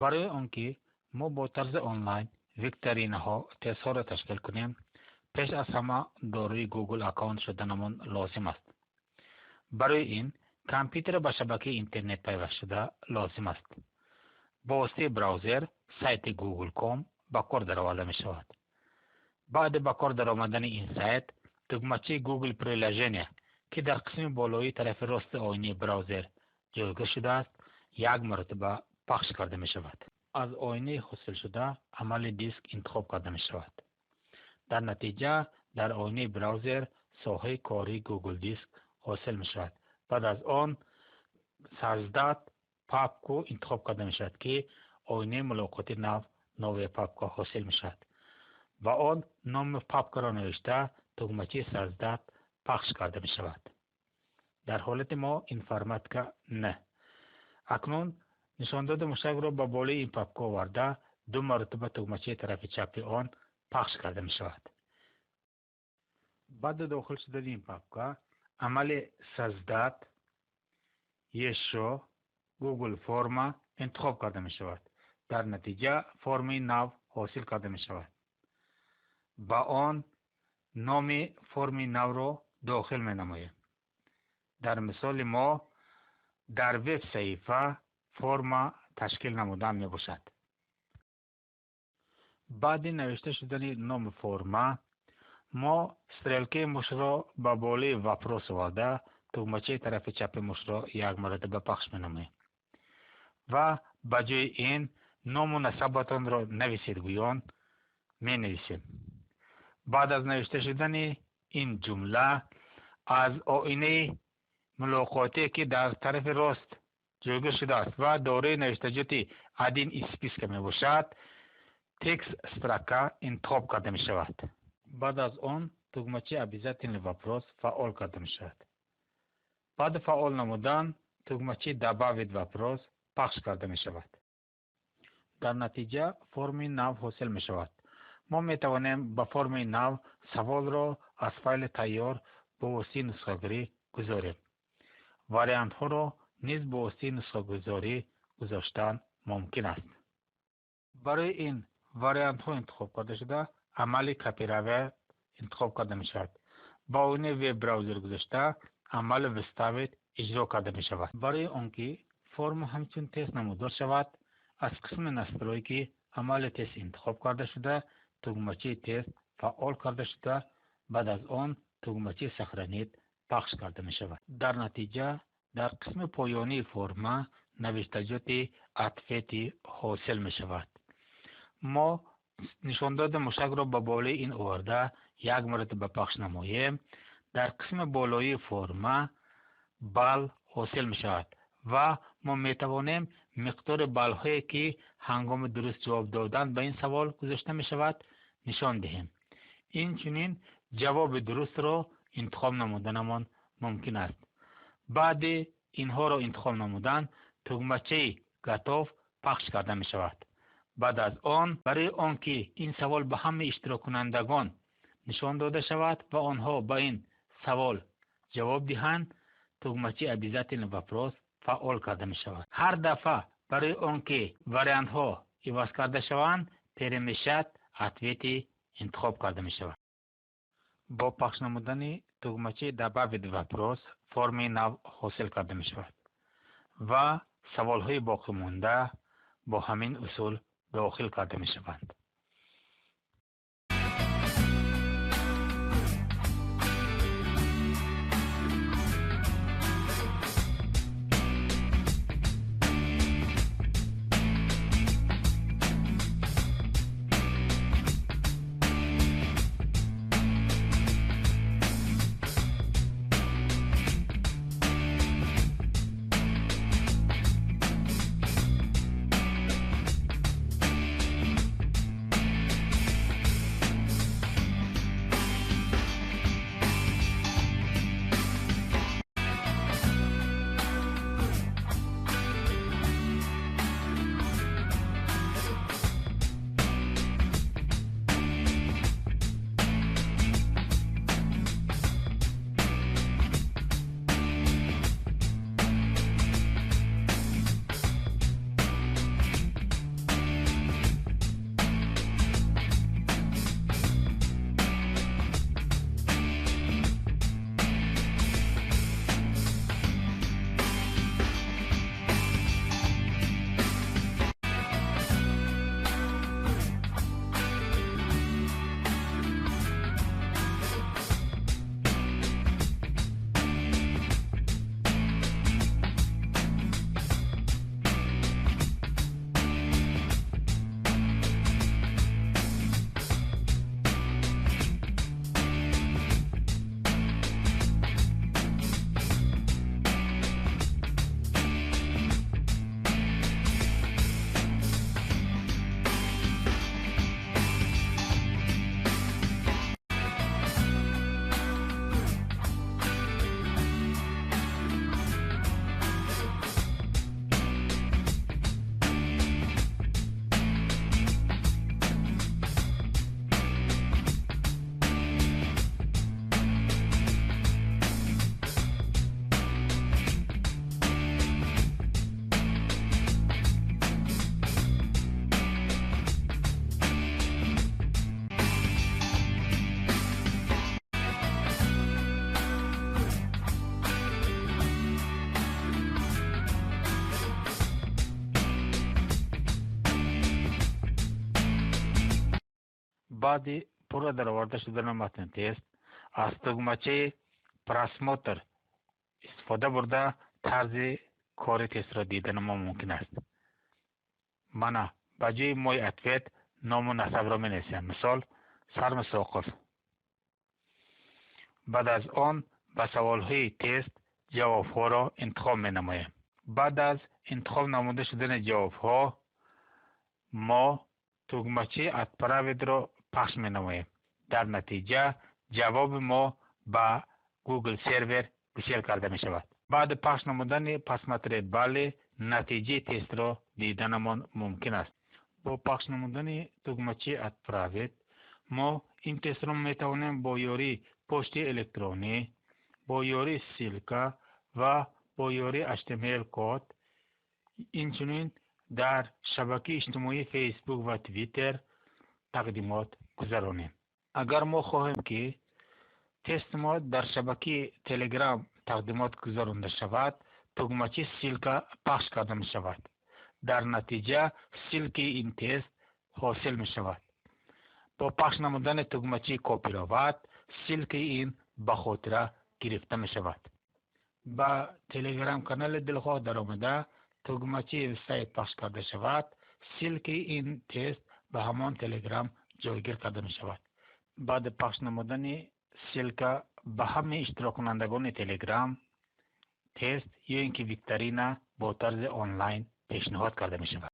Барои он ки мо бо тарзи онлайн викторинаҳо, тестҳоро ташкил кунем, пеш аз ҳама дорои Google аккаунт шуданамон лозим аст. Барои ин компютер ба шабакаи интернет пайвастшуда лозим аст. Бо воситаи браузер сайти Google.com ба кор дароварда мешавад. Баъди ба кор даромадани ин сайт, тугмачаи Google Приложения, ки дар қисми болоии тарафи рости оинаи браузер ҷойгир шудааст, як маротиба пахш карда мешавад. Аз оинаи ҳосилшуда амали диск интихоб карда мешавад. Дар натиҷа дар оинаи браузер соҳаи кории Google Диск ҳосил мешавад. Баъд аз он Создать папку интихоб карда мешавад, ки оинаи мулоқоти нав, новая папка, ҳосил мешавад. Ба он номи папкаро навишта, тугмачаи Создать пахш карда мешавад. Дар ҳолати мо информатика н. Акнун нишондоди мушакро ба болои ин папка оварда, ду маротиба тугмачаи тарафи чапи он пахш карда мешавад. Баъди дохил шудани ин папка амали Создать ещё Google форма интихоб карда мешавад. Дар натиҷа формаи нав ҳосил карда мешавад. Ба он номи форми навро дохил менамоем. Дар мисоли мо дар веб саҳифа форма ташкил намудан мебошад. Баъди навишта шудани номи форма мо стрелкаи мушро ба болои вопрос оварда, тугмачаи тарафи чапи мушро як маротиба пахш менамоем ва ба ҷои ин ному насабатонро нависед гӯён менависем. Баъд аз навишта шудани ин ҷумла аз оинаи мулоқотие, ки дар тарафи рост ҷойгир шудааст ва дораи навиштаҷоти «Один из списка» мебошад, текст строка интихоб карда мешавад. Баъд аз он тугмачаи «Обязательный вопрос» фаъол карда мешавад. Баъди фаъол намудан тугмачаи «Добавить вопрос» пахш карда мешавад. Дар натиҷа форми нав ҳосил мешавад. Мо метавонем ба формаи нав саволро аз файли тайёр бо воситаи нусхагирӣ гузорем. Вариантҳоро низ бо воситаи нусхагузорӣ гузоштан мумкин аст. Барои ин вариантҳо интихоб карда шуда, амали «Копировать» интихоб карда мешавад. Ба оинаи веб браузер гузашта, амали «Вставить» иҷро карда мешавад. Барои он ки форма ҳамчун тест намудор шавад, аз қисми настройки амали тест интихоб карда шуда, тугмачаи тест фаъол карда шуда, баъд аз он тугмачаи «Сохранить» пахш карда мешавад. Дар натиҷа дар қисми поёнии форма навиштаҷоти «Ответы» ҳосил мешавад. Мо нишондоди мушакро ба болои ин оварда, як маротиба пахш намоем, дар қисми болоии форма балл ҳосил мешавад ва мо метавонем миқдори баллҳое, ки ҳангоми дуруст ҷавоб додан ба ин савол гузошта мешавад, нишон диҳем. Инчунин ҷавоби дурустро интихоб намуданамон мумкин аст. Баъди инҳоро интихоб намудан тугмачаи «Готов» пахш карда мешавад. Баъд аз он барои он ки ин савол ба ҳамаи иштироккунандагон нишон дода шавад ва онҳо ба ин савол ҷавоб диҳанд, тугмачаи «Обязательный вопрос» фаъол карда мешавад. Ҳар дафъа барои он ки вариантҳо иваз карда шаванд, «Перемешать ответы» интихоб карда мешавад. Бо пахш намудани тугмачаи «Добавить вопрос» формаи нав ҳосил карда мешавад ва саволҳои боқимонда бо ҳамин усул дохил карда мешаванд. Баъди пурра дароварда шудани матни тест аз тугмачаи «Просмотр» истифода бурда, тарзи кори тестро дидани мо мумкин аст. Мана, ба ҷои «Мой ответ» ному насабро менависем, мисол, Сармисоқов. Баъд аз он ба саволҳои тест ҷавобҳоро интихоб менамоем. Баъд аз интихоб намуда шудани ҷавобҳо мо тугмачаи «Отправить» ро пахш менамоем. Дар натиҷа ҷавоби мо ба Google сервер гусел карда мешавад. Баъди пахш намудани «Посмотреть баллы» натиҷаи тестро диданамон мумкин аст. Бо пахш намудани тугмачаи «Отправить» мо ин тестро метавонем бо ёрии почтаи электронӣ, бо ёрии ссылка ва бо ёрии HTML код, инчунин дар шабакаи иҷтимоии Фейсбук ва Твиттер тақдимот гузаронем. Агар мо хоҳем, ки тести мо дар шабакаи Телеграм тақдимот гузаронда шавад, тугмачаи «Ссылка» пахш карда мешавад. Дар натиҷа ссылка и ин тест ҳосил мешавад. Бо пахш намудани тугмачаи «Копировать» ссылка и ин ба хотира гирифта мешавад. Ба Телеграм канали дилхоҳ даромада, тугмачаи «Вставить» пахш карда шавад, ссылка и ин тест ба ҳамон Телеграм ҷойгир карда мешавад. Баъди пахш намудани ссылка ба ҳамаи иштироккунандагони Телеграм тест ё ин ки викторина бо тарзи онлайн пешниҳод карда мешавад.